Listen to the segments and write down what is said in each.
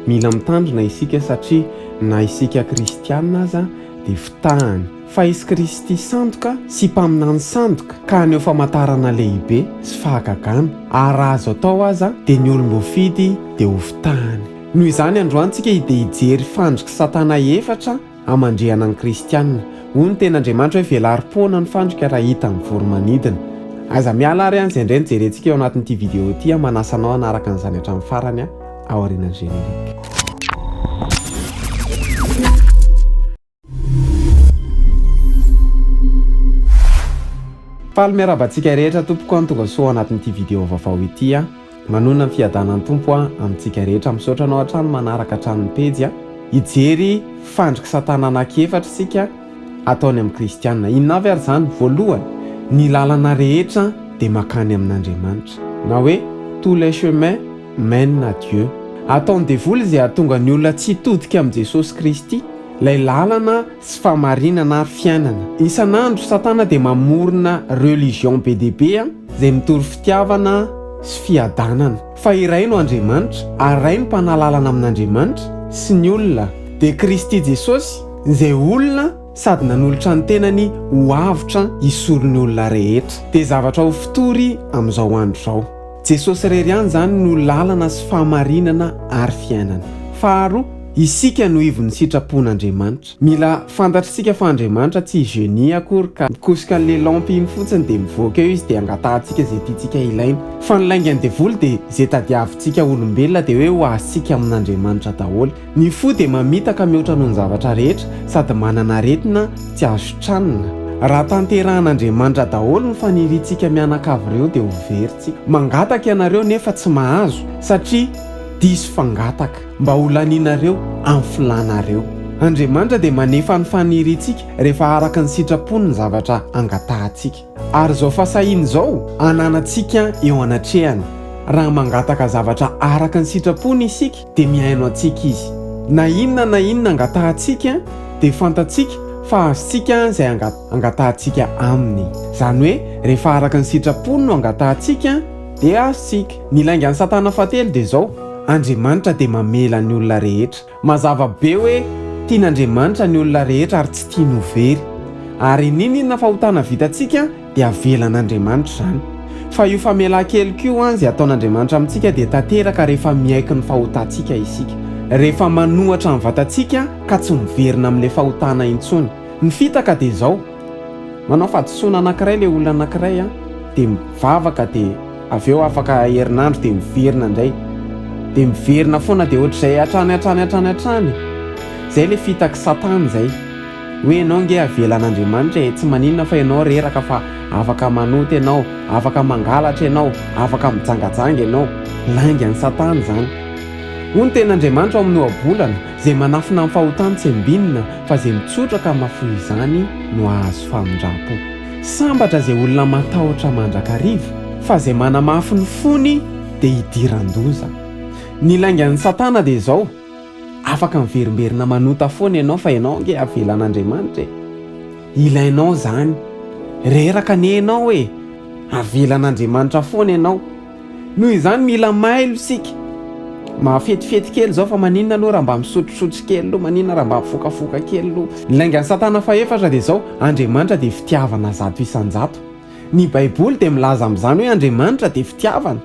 Mila mitandrina isika satria na isika kristiana aza dia fitahany. Fa hisy Kristy sandoka sy mpaminany sandoka ka haneho famantarana lehibe sy fahagagana, ary raha azo atao aza dia ny olom-boafidy dia hofitahany. Noho izany androany tsika dia hijery fandrik'i Satana efatra hamandrihana ny kristiana. Hoy ny tenin'Andriamanitra hoe velarim-poana ny fandrika raha hitan'ny voro-manidina. Aza miala ary an, izay indray no jerentsika eo anatin'ity video ity an, manasa anao hanaraka an'izany hatramin'ny farany an, aorianan'ny générique. Faly miarahaba antsika rehetra tompoko an, tonga soa ao anatin'ity video vaovao ity an. Manonona ny fiadanan'ny Tompo aho amintsika rehetra. Misaotra anao hatrany manaraka hatrany ny pejy a. Hijery fandrik'i Satana anankiefatra isika ataony amin'ny kristiana. Inona avy ary izany? Voalohany, ny lalana rehetra dia mankany amin'Andriamanitra. Na hoe tous les chemins mènent à Dieu. Ataon'ny devoly izay hahatonga ny olona tsy hitodika amin'i Jesosy Kristy, ilay lalana sy fahamarinana ary fiainana. Isan'andro Satana dia mamorona religion be dia be izay mitory fitiavana sy fiadanana. Fa iray no Andriamanitra ary iray no mpanalalana amin'Andriamanitra sy ny olona, dia Kristy Jesosy izay olona sady nanolotra ny tenany ho avotra hisolo ny olona rehetra. Dia zavatra ho fitory amin'izao andro izao. Jesosy irery ihany izany no lalana sy fahamarinana ary fiainana. Faharoa, isika no ivon'ny sitrapon'Andriamanitra. Mila fantatr'isika fa Andriamanitra tsy genie akory ka mikosoka an'le lampe iny fotsiny dia mivoaka eo izy dia angatahantsika izay tiantsika ilaina. Fa ny laingan'ny devoly dia izay tadiavintsika olombelona dia hoe ho azontsika amin'Andriamanitra daholo. Ny fo dia mamitaka mihoatra noho ny zavatra rehetra sady manana aretina tsy azo sitranina. Raha tanterahan'Andriamanitra daholo ny faniriantsika mianakavy ireo dia ho very tsika. Mangataka ianareo nefa tsy mahazo satria diso fangataka. Mba ho lanianareo amin'ny filanareo. Andriamanitra dia manefa ny faniriantsika rehefa araka ny sitrapony ny zavatra angatahantsika. Ary izao fahasahiana izao ananantsika eo anatrehany, raha mangataka zavatra araka ny sitrapony isika, dia mihaino antsika Izy. Na inona na inona angatahantsika dia fantatsika fa azontsika izay angatahantsika Aminy. Izany hoe rehefa araka ny sitrapony no angatahantsika dia azontsika. Ny laingan'i Satana fahatelo dia izao, Andriamanitra dia mamela ny olona rehetra. Mazava be hoe tian'Andriamanitra ny olona rehetra ary tsy tiany ho very. Ary n'inon'inona fahotana vitantsika dia avelan'Andriamanitra izany. Fa io famelan-keloka io an, izay ataon'Andriamanitra amintsika dia tanteraka rehefa miaiky ny fahotantsika isika. Rehefa manohatra ny vatantsika ka tsy miverina amin'ilay fahotana intsony. Ny fitaka dia izao, manao fahadisoana anankiray ilay olona anankiray an, dia mivavaka dia avy eo afaka herinandro dia miverina indray. Dia miverina foana dia ohatr'izay hatrany hatrany hatrany hatrany. Izay ilay fitak'i Satana izay. Hoe ianao nge avelan'Andriamanitra e, tsy maninona fa ianao reraka fa afaka manota ianao, afaka mangalatra ianao, afaka mijangajanga ianao. Laingan'i Satana izany. Hoy ny tenin'Andriamanitra ao amin'ny Ohabolana, Izay manafina ny fahotany tsy ambinina, fa izay mitsotra ka mahafoy izany no hahazo famindram-po. Sambatra izay olona matahotra mandrakariva, fa izay manamafy ny fony dia hidiran-doza. Ny laingan'i Satana dia izao, Afaka miverimberina manota foana ianao fa ianao ange avelan'Andriamanitra e! Ilainao izany. Reraka anie ianao e! Avelan'Andriamanitra foana ianao. Noho izany mila mailo isika. Mahafetifety kely izao fa maninona aloha raha mba misotrosotro kely aloha, maninona raha mba mifokafoka kely aloha. Ny laingan'i Satana fahefatra dia izao, Andriamanitra dia fitiavana 100%. Ny Baiboly dia milaza amin'izany hoe Andriamanitra dia fitiavana.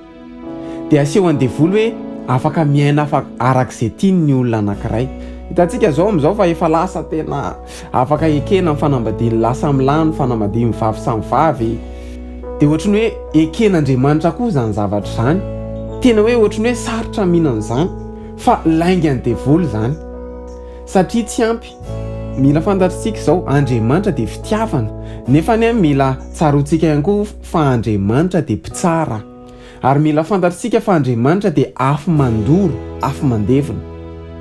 Dia asehon'ny devoly hoe afaka miaina araka izay tiany ny olona anankiray. Hitantsika izao amin'izao fa efa lasa tena afaka ekena ny fanambadian'ny lahy samy lahy, ny fanambadian'ny vavy samy vavy. Dia ohatry ny hoe eken'Andriamanitra koa izany zavatra izany. Tena hoe ohatry ny hoe sarotra mino an'izany. Fa laingan'ny devoly izany. Satria tsy ampy. Mila fantatr'tsika izao, Andriamanitra dia fitiavana. Nefa anie mila tsaroantsika ihany koa fa Andriamanitra dia mpitsara. Ary mila fantatr'tsika fa Andriamanitra dia afo mandoro, afo mandevona.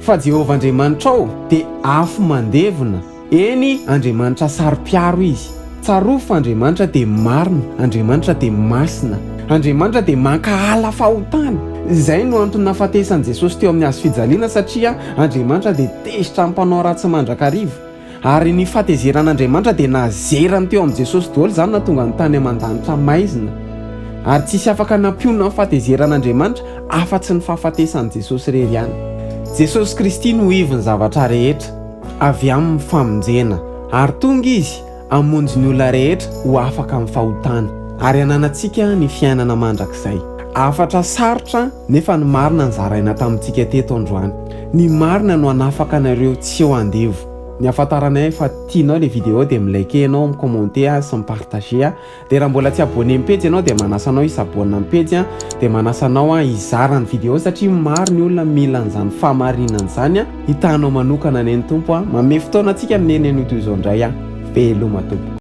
Fa Jehovah Andriamanitrao dia afo mandevona. Eny, Andriamanitra saro-piaro Izy. Tsarovy fa Andriamanitra dia marina, Andriamanitra dia masina. Andriamanitra dia mankahala fahotana. Izay no antony nahafatesan'i Jesosy teo amin'ny hazo fijaliana satria Andriamanitra dia tezitra amin'ny mpanao ratsy mandrakariva. Ary ny fahatezeran'Andriamanitra dia nazerany teo amin'i Jesosy daholo izany nahatonga ny tany aman-danitra maizina. Ary tsisy afaka nampionona ny fahatezeran'Andriamanitra afa-tsy ny fahafatesan'i Jesosy irery ihany. Jesosy Kristy no ivon'ny zavatra rehetra, avy aminy famonjena, ary tonga Izy hamonjy ny olona rehetra ho afaka amin'ny fahotana, ary hananantsika ny fiainana mandrakizay. Hafatra sarotra nefa ny marina nozaraina tamintsika teto androany. Ny marina no hanafaka anareo tsy ho andevo. Ny ahafantaranay fa tianao ilay vidéo dia mi-liker ianao, mi-commenter sy mi-partager. Dia raha mbola tsy abonné amin'ny pejy ianao dia manasa anao hi-s'abonne amin'ny pejy an, dia manasa anao an hizara ny vidéo satria maro ny olona mila an'izany fahamarinana izany an, hitanao manokana anie ny Tompo an, manome fotoana antsika amin'ny eny anio toy izao indray an, veloma tompoko.